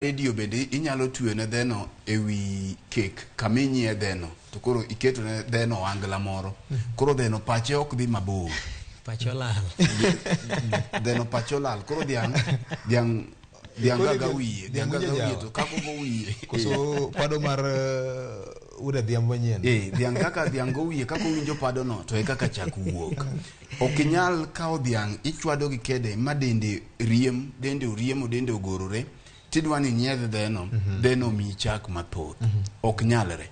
Redio bende inyalo tuyo ne dheno e wi kek kama inyie dheno to koro iketo ne dheno ohangla moro. Koro dheno pache ok dhi mabor. Pache olal. Dheno pache olal. Koro dhiang' dhiang' dhiang' Koro gaga wiye, dhiang' dhiang' gaga winjo wiye jawa. to kako go wiye. Koso pado mar wuod adhiambo manyien. Eh, dhiang' kaka dhiang' go wiye kaka owinjo pado no to e kaka chak wuok. Ok inyal kawo dhiang' ichwado gi kede ma dende riem, dende oriemo, dende ogorore. Tidwa ni nyiedh dheno, dheno omiyi chak mathoth. Ok nyalre.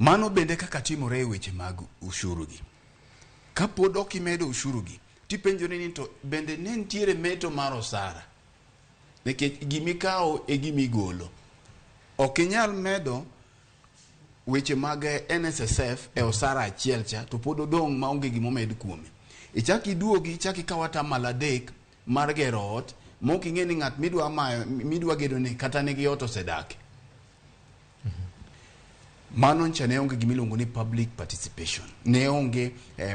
Mano bende kaka timore e weche mag ushuru gi. Kapod ok imedo ushuru gi, tipenjori ni to bende ne nitiere meto mar osara. Nikech gimikawo e gimigolo. Ok inyal medo weche mag NSSF e osara achiel cha to pod odong' maonge gimomed kuome. Ichak iduogi ichak ikaw atamalo 3 mar gero ot mok ing'e ni ng'at midwa mayo midwa gedo ni kata nigi ot osedake. Mano ncha ne onge gimiluongo ni public participation. Ne onge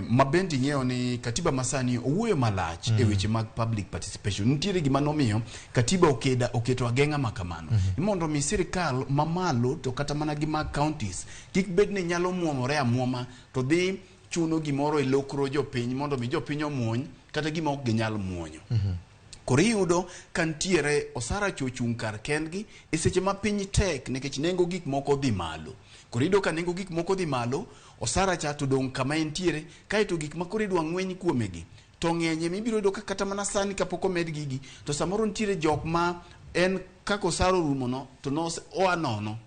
ma bende ing'eyo ni katiba masani owuoyo malach e weche mag public participation. Nitiere gima nomiyo katiba okeda oketo ageng'a ma kamano. Mondo mi sirikal mamalo to kata mana gi mag counties kik bed ni nyalo muomore amuoma to dhi chuno gimoro e lokro jopiny mondo mi jopiny omuony kata gima ok ginyal muonyo. Koro iyudo ka nitiere osara cho ochung' kar kendgi e seche ma piny tek nikech nengo gik moko dhi malo. Koro iyudo ka nengo gik moko dhi malo, osara cha to dong' kama entiere, kaeto gik ma koro idwa ng'weny kuome gi to ng'enye mibiro yudo ka kata mana sani kapok omed gigi to samoro nitiere jok ma en kaka osara orumo no to no oa nono.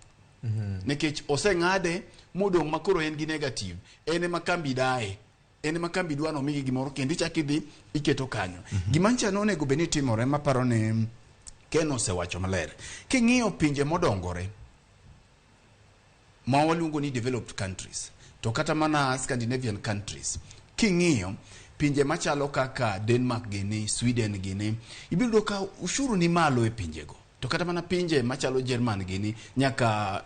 Nikech oseng'ade modong' ma koro en gi negative, en ema kambi daye. En ema kambi dwa nomigi gimoro kendo ichak idhi iketo kanyo. Gima ncha nonego bed ni timore maparo ni Ken osewacho maler. King'iyo pinje modongore ma waluongo ni developed countries to kata mana Scandinavian countries king'iyo pinje machalo kaka Denmark gini, Sweden gini, ibiro yudo ka ushuru ni malo e pinjego. To kata mana pinje machalo Jerman gini nyaka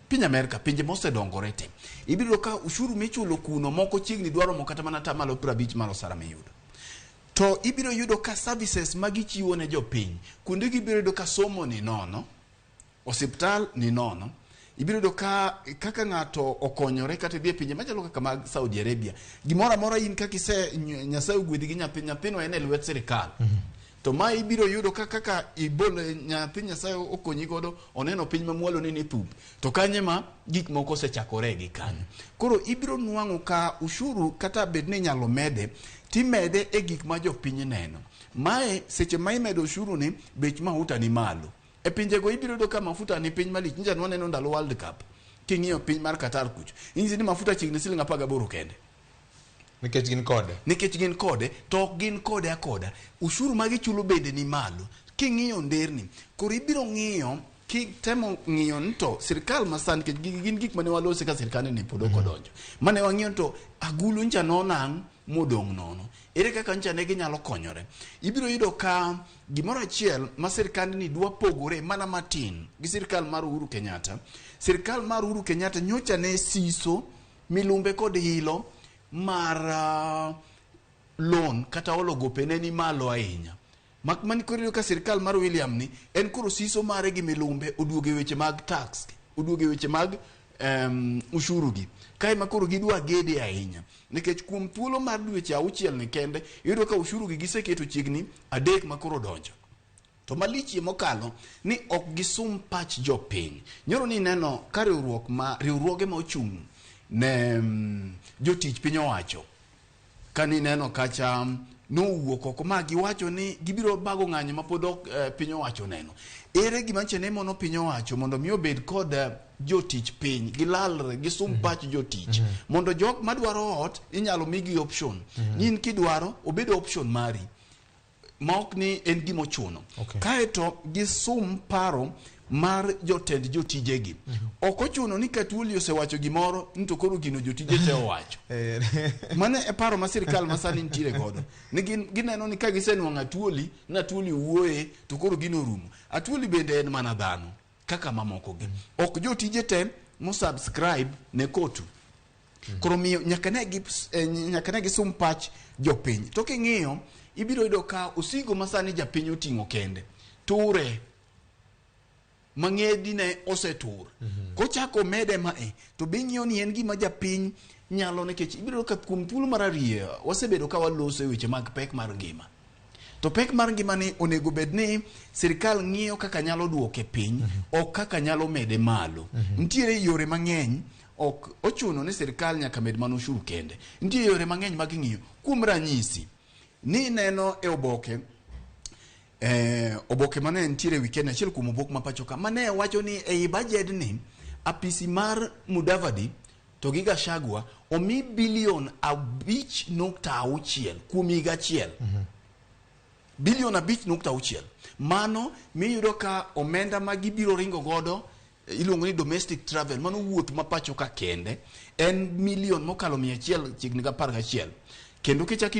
piny Amerka, pinje mosedongore te, ibiro yudo ka ushuru michulo kuno moko chiegni dwaro mo kata mana atamalo 50 mar osara miyudo. To ibiro yudo ka services ma gichiwo ne jopiny, kuonde gi ibiro yudo ka somo ni nono, osiptal ni nono, ibiro yudo ka kaka ng'ato okonyore kata idhi e pinje machalo kaka mag Saudi Arabia, gimoro amora in kaka ise Nyasaye ogwedhi gi nyathi, nyathino en e lwet sirikal. To ma ibiro yudo ka kaka ibol nyathi Nyasaye okonyi godo oneno piny mamwalo ni ni thup. To kanye ma gik moko osechakore gi kanyo. Koro ibiro nwang'o ka ushuru kata bed ni inyalo mede, timede e gik ma jopiny neno. Mae seche ma imedo ushuru ni bech mahuta ni malo. E pinjego ibiro yudo ka mafuta ni piny malich. Nyicha nwaneno ndalo World Cup. King'iyo piny mar Qatar kucho. Inyisi ni mafuta chiegni siling 18 kende. Nikech gin kode. Nikech gin kode, to ok gin kode akoda. Ushuru ma gichulo bende ni malo. King'iyo nderni, koro ibiro ng'iyo, kitemo ng'iyo ni to sirkal masani, nikech gigi gin gik mane walose ka sirkand ni pod ok odonjo. Mane wang'iyo ni to agulu ncha nonang' modong' nono. Ere kaka ncha ne ginyalo konyore? Ibiro yudo ka gimoro achiel ma sirkand ni dwa pogore mana matin gi sirkal mar Uhuru Kenyatta. Sirkal mar Uhuru Kenyatta nyocha ne siso milumbe kod hilo mar loan kata olo gope ne ni malo ahinya. Mak mani koro iyudo ka sirkal mar William ni en koro siso mare gi milumbe oduogo e weche mag tax, oduogo e weche mag ushuru gi. Kae ma koro gidwa gede ahinya. Nikech kuom thuolo mar dweche 6 ni kende, iyudo ka ushuru gi giseketo chiegni 3 ma koro donjo. To malichie mokalo ni ok gisum pach jopiny. Nyoro ni neno ka riwruok ma riwruoge ma ochung' ne jotich piny owacho ka ni neno kacha nowuok oko ma giwacho ni gibiro bago ng'anyo ma pod ok piny owacho neno. Ere gima nche ne mono piny owacho mondo mi obed kod jotich piny gilalre gisum pach jotich mondo jok madwaro ot inyalo migi option. Ni in kidwaro obed option mari. Ma ok ni en gima ochuno. Kaeto gisum paro mar jotend jotijegi. Ok ochuno ni ka Tuoli osewacho gimoro ni to koro gino jotije te owacho. Mano e paro ma sirkal ma sani nitiere godo. Ni gineno ni ka gisenwang'o Atuoli, ni Atuoli owuoye to koro gino orumo. Atuoli bende en mana dhano kaka mamoko gi. Ok jotije te mo subscribe ne kotu. Koro miyo nyaka ne gisum pach jopiny. To king'iyo ibiro yudo ka osigo ma sani japiny oting'o kende ture. ma ng'edine osetur. Kochako mede mae, to be ing'iyo ni en gima japiny nyalo nikech ibiro yudo ka kuom thuolo mar ariyo wasebedo ka waloso e weche mag pek mar ngima. To pek mar ngima ni onego bed ni sirikal ng'iyo kaka nyalo duoke piny, ok kaka nyalo mede malo. Nitiere yore mang'eny, ok ochuno ni sirikal nyaka med mana ushuru kende. Nitie yore mang'eny mag ng'iyo. Kuom ranyisi, ni neno e oboke oboke mane nitiere weekend achiel kuom obok ma pacho ka mane wacho ni ei budget ni apisi mar Mudavadi to gi Gachagua omi bilion 5.6 kuom higa achiel. Bilion 5.6 mano miyudo ka omenda ma gibiro ringo godo iluongo ni domestic travel, mano wuoth ma pacho ka kende en milion mokalo 100 chiegni gi 11. Kendo kichak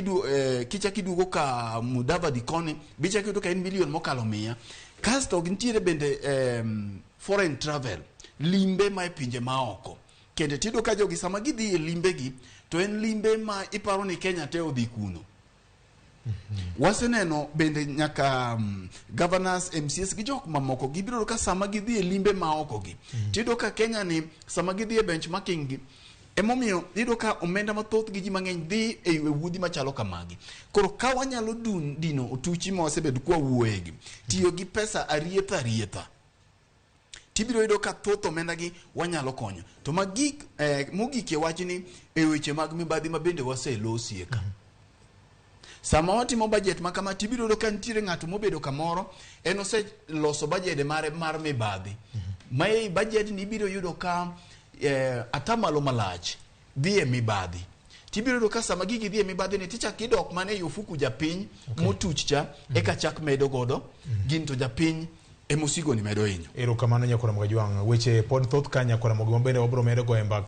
iduogo ka Mudavadi koni bichak iyudo ka en milion mokalo 100. Kasto nitiere bende foreign travel, limbe ma e pinje maoko. Kendo tiyudo ka jogi sama gidhi e limbe gi to en limbe ma iparo ni Kenya te odhi kuno. Waseneno bende nyaka governors, MCAs gi jok mamoko gibiro yudo ka sama gidhi e limbe maoko gi tiyudo ka Kenya ni sama gidhi e benchmarking gi emomiyo iyudo ka omenda mathoth gi ji mang'eny dhi e wuodhi machalo kamagi. Koro ka wanyalo dino otuchi ma wasebedo kwa wuoye gi tiyo gi pesa arietha arietha tibiro yudo ka thoth omenda gi wanyalo konyo. To magik mogik e wachni e weche mag mibadhi ma bende waselosie ka. Sama watimo budget ma kama tibiro yudo ka nitiere ng'ato mobedo kamoro en oseloso budget mare mar mibadhi. Ma ei budget ni ibiro yudo ka atamalo malach dhi e mibadhi. Tibiro yudo ka sama gigi dhi e mibadhi ni tichak idok mana ei ofuku japiny motuch cha eka chak medo godo gin to japiny emosigo ni medo hinyo. Erokamano Nyakwar Ramogi Ajwang'. Weche pod thoth ka Nyakwar Ramogi ma bende wabiro medo goyo mbaka.